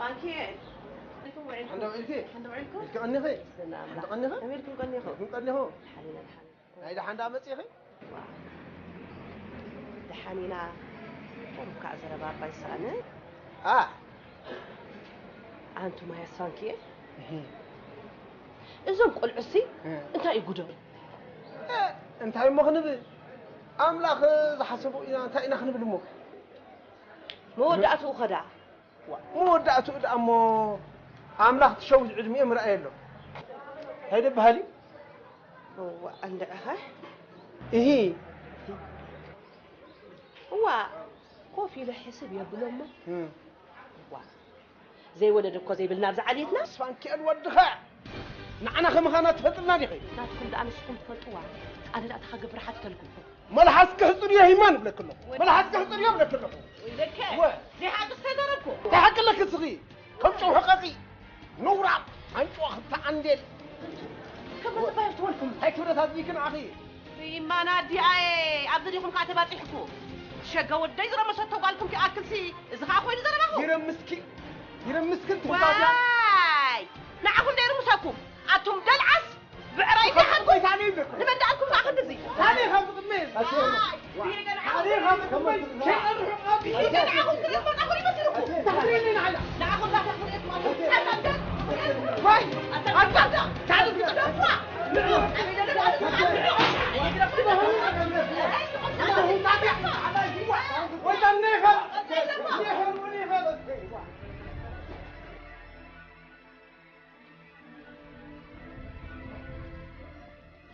ኣንኪ፣ እንዴት ውዒልኩም? ሓንዳ ውዒልኪ? ሓንዳ ውዒልኩም? ኢልኪ ቀኒኺ? ምስጋና ኣምላኽ። ሓንዳ ቀኒኺ? ከመይ ኢልኩም ቀኒኹም? ኢልኩም ቀኒኹም? ሓሊና ድሓን። ናይ ደሓን ደኣ መጺኺ? ዋ፣ ደሓን ኢና። ቁሩብ ከኣ ዘረባ እባ ይሰኣነ። ኣ። ኣንቱም ኣያ ሳንኪ፣ እህ። እዞም ቆልዑሲ እ። እንታይ እዩ ጉዶም? እ፣ እንታይ እሞ ክንብል? ኣምላኽ ዝሓሰቦ ኢና፣ እንታይ ኢና ክንብል እሞ? መወዳእትኡ ኸ ደኣ? ዋ፣ መወዳእትኡ ደኣ እሞ ኣምላኽ ትሸዊት ዕድሚኦም ርኣየ ኣሎ። እንታይ ደበሃል እዩ? እዋ፣ እንድዕኸ? እሂ። እዋ፣ ኮፍ ኢለ ሕስብ የብሎ እሞ። እም። እዋ፣ ዘይወለደ እኮ ዘይብልና ኣብዚ ዓሌትና። ስፋንኪኤል ወድኻ ንዓና ከምኻና ትፈልጥና ዲኺ? ናትኩም ደኣ ንስኹም ትፈልጥዋ። ኣነ ደኣ ተኻገብር ሓትተልኩም። መልሓስኪ ሕጽርዮ ሂማ ንብለኪ ኣለኹ። መልሓስኪ ሕጽርዮ ብለኪ ኣለኹ። ወይለከ፣ ወ- ዘይሓቂ ዝተዘረብኩ። እንታይ ሓቂ ኣለኪ እስኺ? ከም ጨው ሕቐቒ። ነውራም። ኣንጭዋ ክልተ ዓንዴል። ክብረት እባ የርትወልኩም። እንታይ ክብረት ኣድሊኪ ንዓኺ? ይማና ኣዲኣየ፣ ኣብዚ ዲኹም ከኣ ተባጺሕኩ? ሸገ ወደይ ዝረመሰቶ ጓልኩም ትኣክልሲ፣ እዚ ኸኣ ኮይኑ ዘረባኹም? ይረምስኪ። ይረምስኪ ትሕታትያ። ዋይ! ንዓኹም ዘይርምሰኩም። ኣቱም ደልዓስ ብዕራይ እንዳኸድኩም ንመን ደኣልኩም ከኣ ክንድዚ? ታኒ ካብ ዝቕመ። ኣይ፣ ቢሄ ገና ታኒ ካብ ዝቕመ። ሸይጠርሑ ኣብ ቢሄ ገና ኣኹም ክልተ መጣኹም ይመስልኩም። ታኒ ናዕላ። ንዓኹም ዳታ ክርእየት ማለት። ኣታ፣ ኣታ፣ ኣታ፣ ኣታ፣ ኣታ፣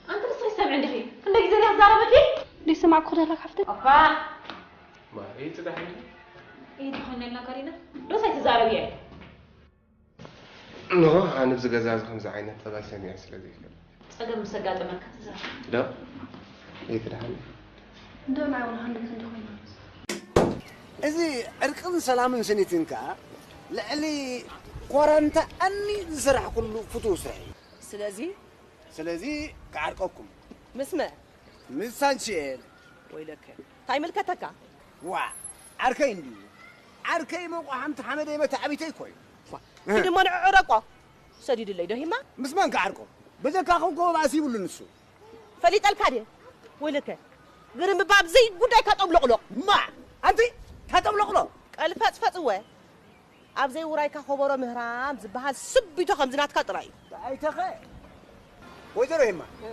ኣንቲ ንስኺ ሰምዒ እንዲኺ? ክንደይ ግዜ ድያ ትዛረበኪ? ዘይሰማዕኩ ክደላ ካብቲ። ኦፋ! ማሪ፣ ጽዳሕ እንዲ? ኢድ ዝኾነልና ካሪና? ዶስ ኣይትዛረቢ እየ። ኖ፣ ኣነ ኣብዚ ገዛ እዚ ከምዚ ዓይነት ጠባይ ሰሚዐ ስለ ዘይፈልጥ። ጸገም ምስ ኣጋጠመካ ትዛረብ። ዶ? ኣይትድሓኒ። እንዶ ናይ ወላሃ እንዶ ክንዲ ኮይና። እዚ ዕርቅን ሰላምን ስኒትን ከኣ ልዕሊ ኮረንተ ኣኒ ዝሰራሕኩሉ ፍቱው ስራሕ እዩ። ስለዚ ስለዚ ክዓርቀኩም። ምስ መ? ምስ ሳንቺኤል። ወይለከ። እንታይ ይምልከተካ? ዋ፣ ዓርከይ እንድዩ። ዓርከይ መቋሕምቲ ሓመደይ መተዓቢተይ እኮ እዩ። ዋ፣ እዚ ድማ ንዕረቆ። ሰዲድለይ ዶ ሂማ? ምስ መን ክዓርቆ? በጀካ ክውከቦ ባእሲ ይብሉ ንሱ። ፈሊጠልካ ድየ? ወይለከ። ግርም ባብ ዘይጉዳይካ ጠብሎቕሎቕ። ማ? ኣንቲ ታጠብሎቕሎ? ቀልፈጽፈጽወ። ኣብ ዘይውራይካ ኮቦሮ ምህራም ዝበሃል ስቢቶ ከምዚ ናትካ ጥራይ እዩ። ኣይተኸ ወይዘሮ ሄማ፣ እ።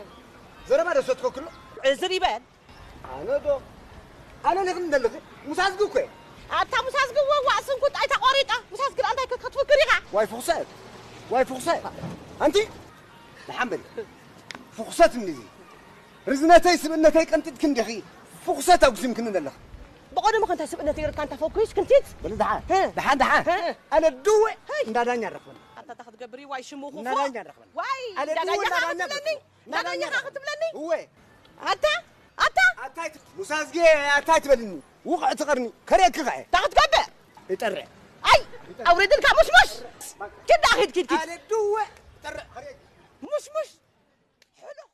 ዘረባ ዶ ሰትኮክሎ? ዕዝር ይበል። ኣነ ዶ? ኣነ ሊኽን እንደልኽ ሙሳዝጊ እኮ እየ። ኣታ ሙሳዝጊ ወዋ ስንኩት ኣይታ ቆሪጣ። ሙሳዝጊ ደኣ እንታይ ከ-፣ ክትፍክር ኢኻ? ዋይ ፍኹሰት፣ ዋይ ፍኹሰት። ኣንቲ ደሓን በሊ። ፍኹሰት እንዲዚ። ርዝነተይ ስብእነተይ ቀንጢጥኪ እንዲኺ ፍኹሰት ኣጉሲምክኒ ዘለኺ። ብቐደሙ ከ እንታይ ስብእነተይ ርካ እንታ ፈኩስ ክንቲት? በሊ ደሓን፣ ህ። ደሓን፣ ደሓን። ህ። ኣነ ድወ ሄይ። እንዳ ዳኛ ረኽበኒ። ኣታ እንታይ ክትገብር እዩ? ዋይ ሽሙ ክፉእ። እንዳ ዳኛ ረኽበኒ። ዋይ፣ ኣነ እንዳ ድወ ዳኛ እንዳ ዳኛ ክትብለኒ? ረኽበኒ። እንዳ ዳኛ እንዳ ዳኛ ኸ ክትብለኒ? እወ። ኣታ፣ ኣታ። ኣታይ ት-፣ ሙሳዝጌ ኣታይ ትበልኒ? ውቕዕቲ ቐርኒ ከርእየኪ ኸዐ። እንታይ ክትገብር? እጠርዕ። ኣይ፣ ኣውርድልካ ሙሽሙሽ። ኪድ ደኣ ኪድ፣ ኪድ፣ ኪድ። ኣነ ድወ እጠርዕ ከርእየኪ። ሙሽሙሽ። ሕሉኽ።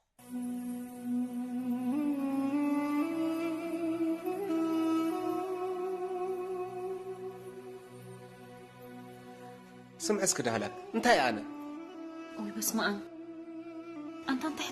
ስምዒ እስኪ ዳህላክ፣ እንታይ ኣነ? ኦይ በስመ ኣብ። ኣንታ እንታይ